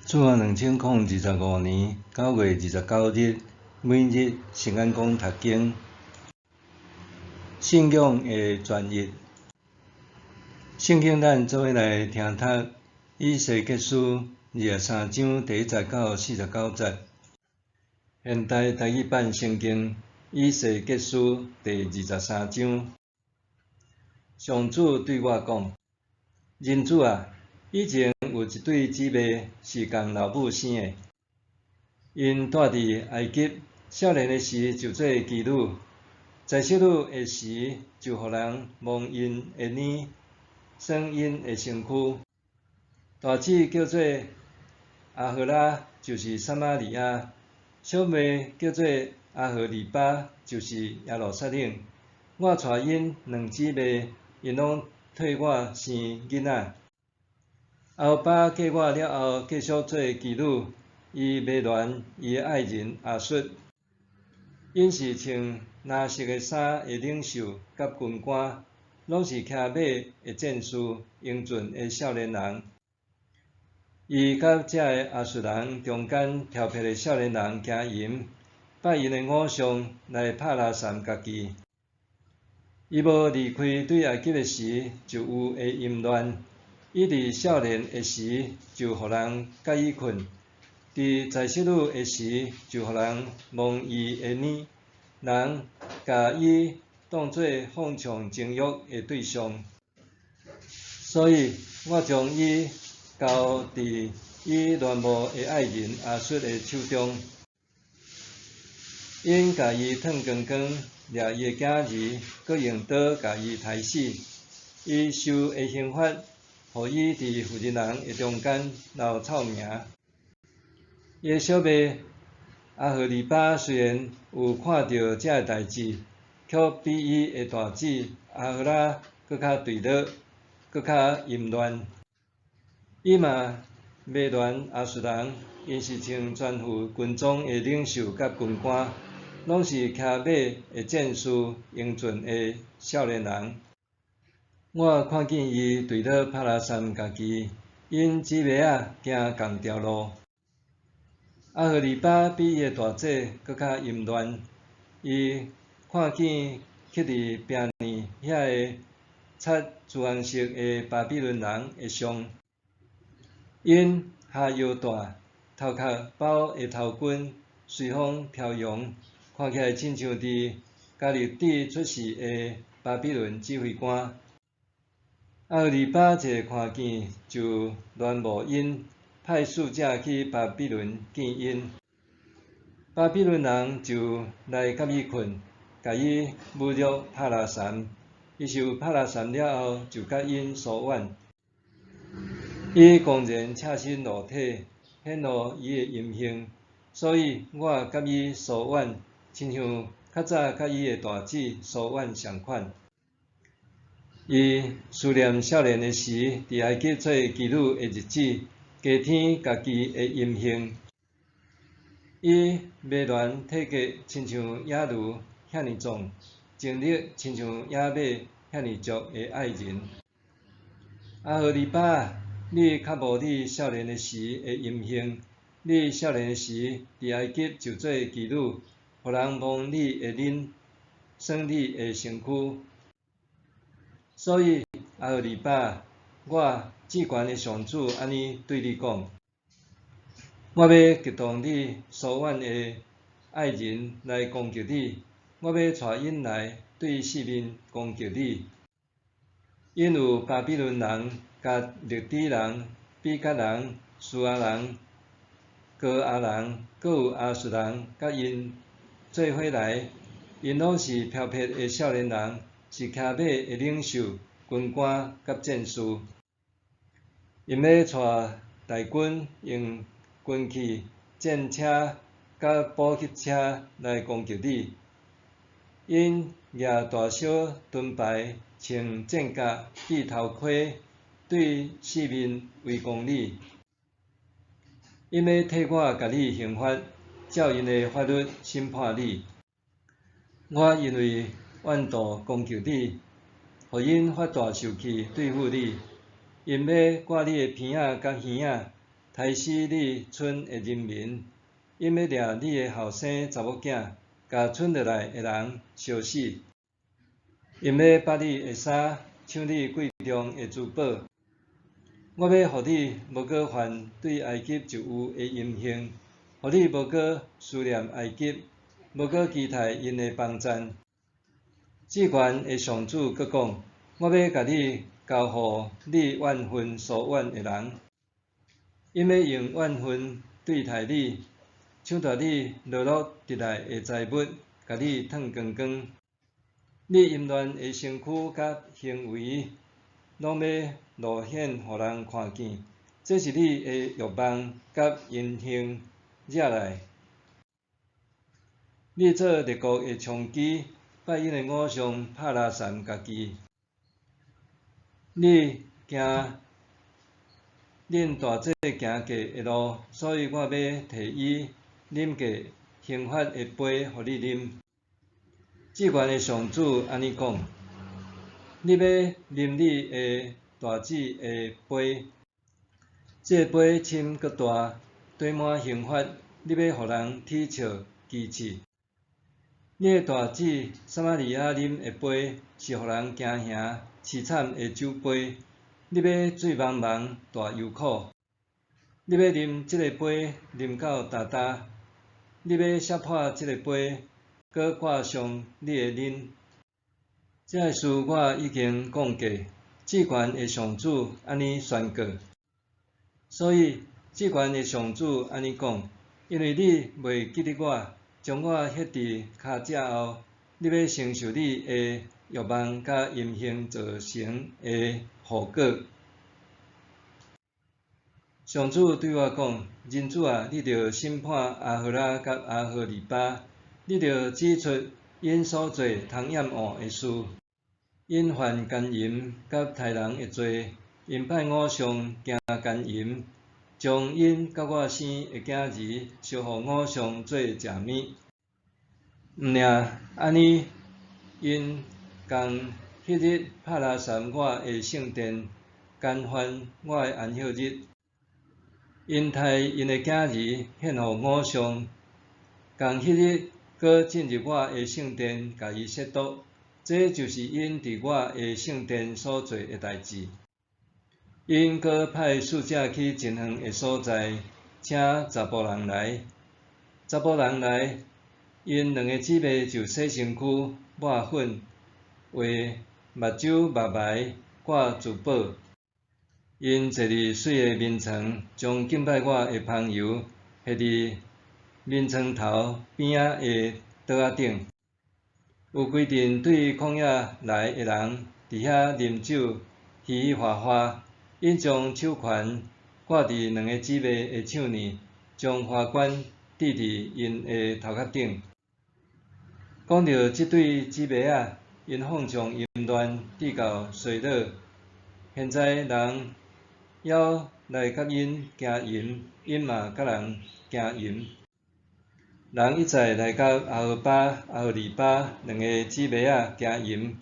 主後2025年9月29日，每日聖安講讀經，信仰的轉譯。聖經咱做伙來聽讀以西結書23章第1節到49節。現代台語版聖經以西結書第二十三章。上主對我講：人子啊，以前有一對姊妹是仝老母生的，𪜶蹛佇埃及，少年的時就做妓女，在淑女的時就予人摸𪜶的奶，耍𪜶的身軀。大姊叫做阿荷拉，就是撒瑪利亞；小妹叫做阿荷里巴，就是耶路撒冷。我娶𪜶兩姊妹，𪜶攏替我生囡仔。阿荷巴嫁我了後，繼續做妓女，伊迷戀伊的愛人亞述。𪜶是穿藍色的衫的領袖佮軍官，攏是騎馬的戰士，英俊的少年人。伊佮這个亞述人中間調皮的少年人行淫，拜𪜶的偶像來拍拉毘家己。伊無離開對埃及的時就有的淫亂。伊佇少年的時就予人佮伊睏，佇在淑女的時就予人摸伊的奶，人共伊當做放縱情欲的對象。所以我將伊交佇伊戀慕的愛人亞述的手中，𪜶共伊褪光光，掠伊的囝兒，閣用刀共伊刣死。伊受的刑罰，予伊佇婦人人的中間留臭名。伊的小妹阿荷里巴雖然有看著這个代誌，卻比伊的大姊阿荷拉閣較墜落，閣較淫亂。伊嘛迷戀亞述人，𪜶是穿全副軍裝的領袖佮軍官，攏是騎馬的戰士，英俊的少年人。我看見伊墜落拍拉毘家己，𪜶姊妹仔行仝條路。阿荷里巴比伊的大姐閣較淫亂，伊看見徛佇平呢遐个擦朱紅色的巴比倫人的像，𪜶下腰大，頭殼包的頭巾隨風飄揚，看起來親像佇迦勒底出世的巴比倫指揮官。阿荷里巴一看見就戀慕𪜶，派使者去巴比倫見𪜶。巴比倫人就來佮伊睏，共伊侮辱拍拉毘。伊受拍拉毘了後，就佮𪜶疏遠。伊公然赤身露體，顯露伊的淫行，所以我佮伊疏遠，親像較早佮伊的大姊疏遠仝款。伊思念少年的時，佇埃及做妓女的日子，加添家己的淫行。伊迷戀體格親像野驢遐爾壯，精力親像野馬遐爾足的愛人。阿荷里巴，你較無你少年的時的淫行，你少年的時佇埃及就做妓女，予人摸你的奶，耍你的身軀。所以，阿荷里巴，我至懸的上主按呢對你講：我欲激動你疏遠的愛人來攻擊你，我欲帶𪜶來對四面攻擊你。𪜶有巴比倫人、迦勒底人、比革人、書亞人、哥亞人，閣有亞述人，佮𪜶做伙來，𪜶攏是飄撇的少年人，是騎馬的領袖、軍官佮戰士。𪜶欲帶大軍，用軍器、戰車佮補給車來攻擊你。𪜶舉大小盾牌，穿戰甲，戴頭盔，對四面圍攻你。𪜶欲替我共你刑罰，照𪜶的法律審判你。我因為怨妒攻擊你，予𪜶發大受氣對付你。𪜶欲割你的鼻仔佮耳仔，刣死你村的人民，𪜶欲掠你的後生查某囝，共剩落來的人燒死。𪜶欲剥你的衫，搶你貴重的珠寶。我欲予你無閣犯對埃及就有的淫行，予你無閣思念埃及，無閣期待𪜶的幫贊。至懸的上主閣講：我欲共你交予你怨恨所怨的人，𪜶欲用怨恨對待你，搶奪你勞碌得來的財物，共你褪光光。你淫亂的身軀佮行為，攏欲露顯予人看見，這是你的欲望佮淫行惹來。你做列國的娼妓，拜𪜶的偶像帕拉捫家己。你行恁大姐行過的路，所以我欲提伊啉過刑罰的杯予你啉。至懸的上主按呢講：你欲啉你的大姊的杯，這個杯深閣大，堆滿刑罰，你欲予人恥笑譏刺。你的大姊撒瑪利亞啉的杯是予人驚嚇悽慘的酒杯，你欲醉茫茫大憂苦。你欲啉這个杯啉到焦焦，你欲摔破這个杯，閣割傷你的臉。這个事我已經講過，至懸的上主按呢宣告。所以至懸的上主按呢講：因為你袂記得我，將我歇佇跤跡後，你欲承受你的欲望佮淫行造成的後果。上主對我講：人子啊，你著審判阿荷拉佮阿荷里巴，你著指出𪜶所做通厭惡的事，𪜶犯姦淫佮刣人的罪，𪜶拜偶像行姦淫，將𪜶佮我生的囝兒燒予偶像做食物。毋爾按呢，𪜶仝彼日帕拉捌我的聖殿，干犯我的安息日。𪜶刣𪜶的囝兒獻予偶像，仝彼日閣進入我的聖殿，共伊褻瀆。這就是𪜶佇我的聖殿所做的代誌。𪜶閣派使者去真遠的所在，請查埔人來。查埔人來，𪜶兩个姊妹就洗身軀、抹粉、畫目睭、目眉、掛珠寶。𪜶坐佇媠的眠床，將敬拜我的香油獻佇眠床頭邊仔的桌仔頂。有規陣對曠野來的人佇遐啉酒，嘻嘻哈哈。𪜶將手環掛佇兩个姊妹的手鏈，將花冠戴佇𪜶的頭殼頂。講著這對姊妹仔，𪜶放縱淫亂，直到衰老。現在人猶來佮𪜶行淫，𪜶嘛佮人行淫。人一再來佮阿荷巴、阿荷里巴兩个姊妹仔行淫，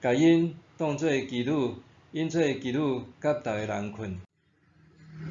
共𪜶當做妓女，𪜶做妓女佮逐个人睏。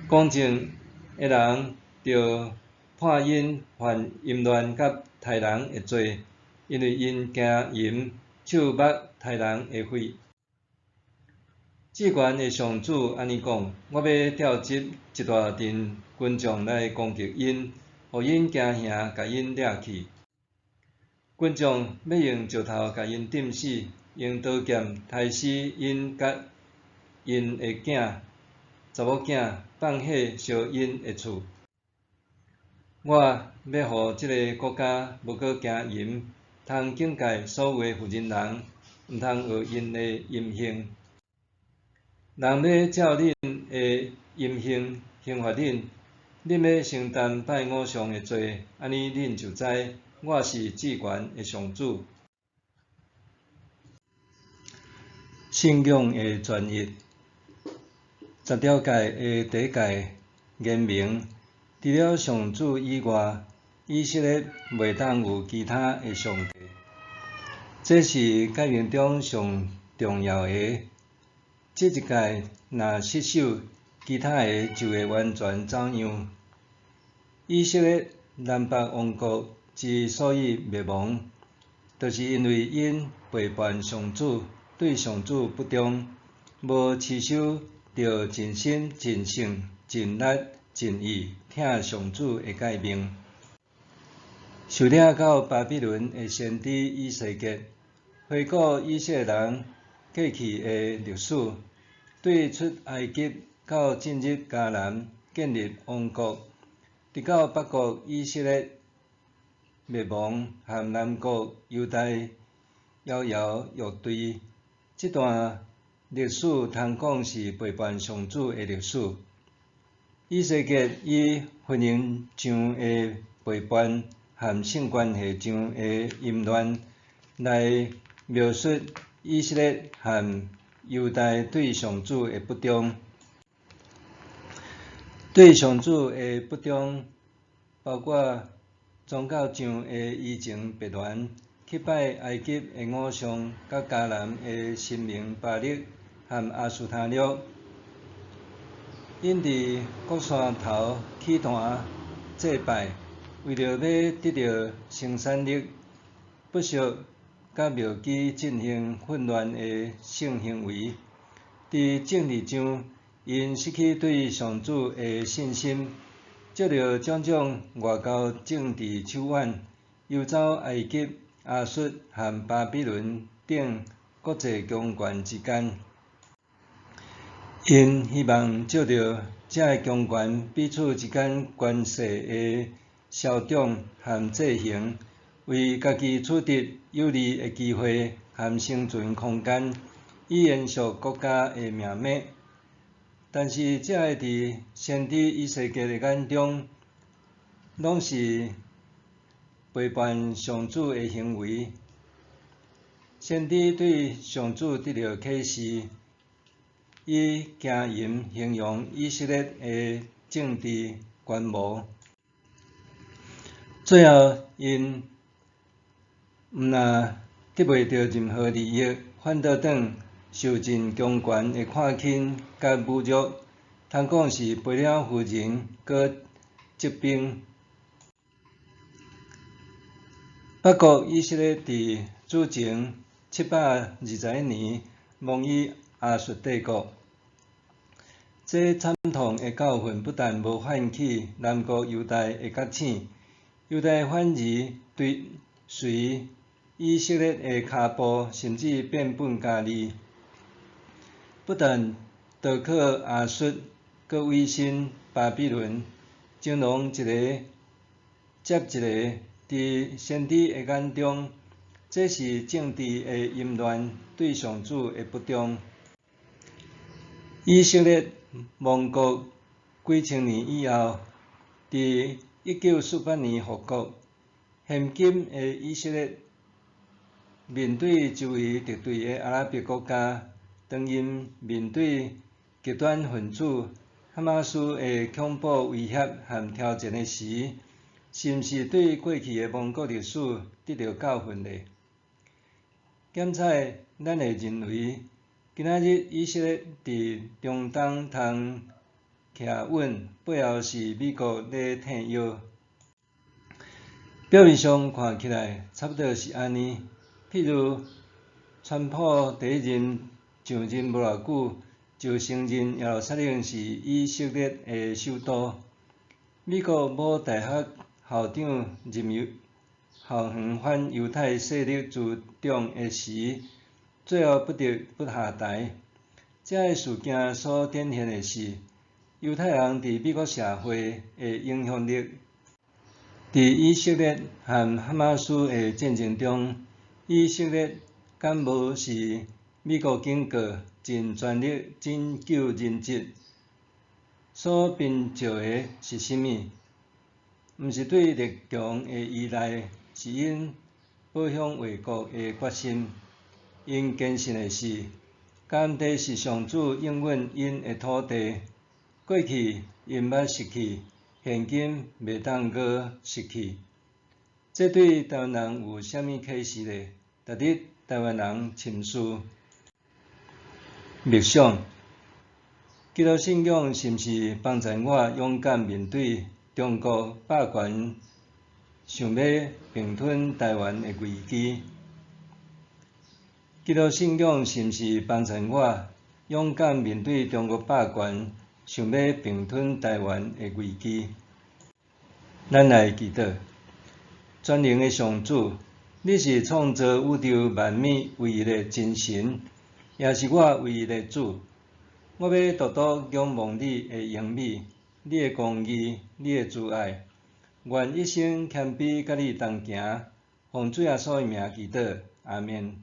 公正的人著判𪜶犯淫亂佮刣人的罪，因為𪜶行淫，手縛刣人的血。至懸的上主按呢講：我欲調集一大陣群眾來攻擊𪜶，予𪜶驚嚇，共𪜶掠去。群眾欲用石頭共𪜶釘死，用刀劍刣死𪜶佮𪜶的囝、查某囝，放火燒𪜶的厝。我欲予這个國家無閣行淫，通警戒所有的婦人人，毋通學𪜶的淫行。人欲照恁的淫行刑罰恁，恁欲承擔拜偶像的罪，按呢恁就知我是至懸的上主。信仰的專一，十條誡的第一誡言明，除了上主以外，以色列袂當有其他的上帝。這是誡命中上重要的。這一誡若失守，其他的就會完全走樣。以色列南北王國之所以滅亡，就是因為𪜶背叛上主，對上主不忠，無持守著盡心、盡性、盡力、盡意疼上主的誡命。受領到巴比倫的先知以西結，回顧以色列人過去的歷史，對出埃及到進入迦南建立王國，直到北國以色列滅亡和南國猶大搖搖欲墜，這段歷史通講是背叛上主的歷史。以西結以婚姻上的背叛和性關係上的淫亂來描述以色列和猶大對上主的不忠。對上主的不忠，包括宗教上的移情別戀，去拜埃及的偶像，佮迦南的神明巴力和亞斯他錄。𪜶佇各山頭起壇祭拜，為著欲得著生產力，不惜佮廟妓進行混亂的性行為。佇政治上，𪜶失去對上主的信心，藉著種種外交政治手腕，遊走埃及、亞述和巴比倫等國際強權之間。𪜶希望藉著這个強權彼此之間關係的消長和制衡，為家己取得有利的機會和生存空間，以延續國家的命脈。但是，這个佇先知以西結的眼中，攏是背叛上主的行為。先知對上主得著啟示，以奸淫形容以色列的政治權謀。最後，𪜶毋但得袂著任何利益，反倒轉受盡強權的看輕佮侮辱，通講是賠了夫人，閣折兵。北國以色列佇主前721年亡於亞述帝國。這慘痛的教訓不但無喚起南國猶大的覺醒，猶大反而對隨以色列的跤步，甚至變本加厲。不但投靠亞述，閣委身巴比倫，前狼一个接一个，佇先知的眼中，這是政治的淫亂，對上主的不忠。以色列亡國幾千年以後，佇1948年復國。現今的以色列面對周圍敵對的阿拉伯國家，當𪜶面對極端分子哈馬斯的恐怖威脅和挑戰的時，是毋是對過去的亡國歷史得著教訓呢？檢採咱會認為，今仔日以色列佇中東通徛穩，背後是美國咧撐腰。表面上看起來差不多是按呢。譬如，川普第一任上任無偌久，就承認耶路撒冷是以色列的首都。美國某大學校長任猶校園反猶太勢力組長的時，最後不得不下台。這个事件所展現的是，猶太人佇美國社會的影響力。佇以色列和哈馬斯的戰爭中，以色列敢無是美國警告盡全力拯救人質，所憑藉的是啥物？毋是對列強的依賴，是𪜶保鄉衛國的決心。𪜶堅信的是，迦南地是上主應允𪜶的土地。過去𪜶捌失去，現今袂當閣失去。這對台灣人有啥物啟示呢？值得台灣人深思。默想。基督信仰是毋是幫助我勇敢面對中國霸權想欲併吞臺灣的危機？基督信仰是毋是幫助我勇敢面對中國霸權想欲併吞臺灣的危機？咱來祈禱。全能的上主，你是創造宇宙萬物唯一的真神，也是我唯一的主。我欲獨獨仰望你的榮美，你的公義，你的慈愛。願一生謙卑佮你同行，奉主耶穌的名祈禱，阿們。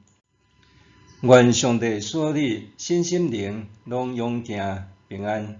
願上帝賜予你身心靈攏勇健平安。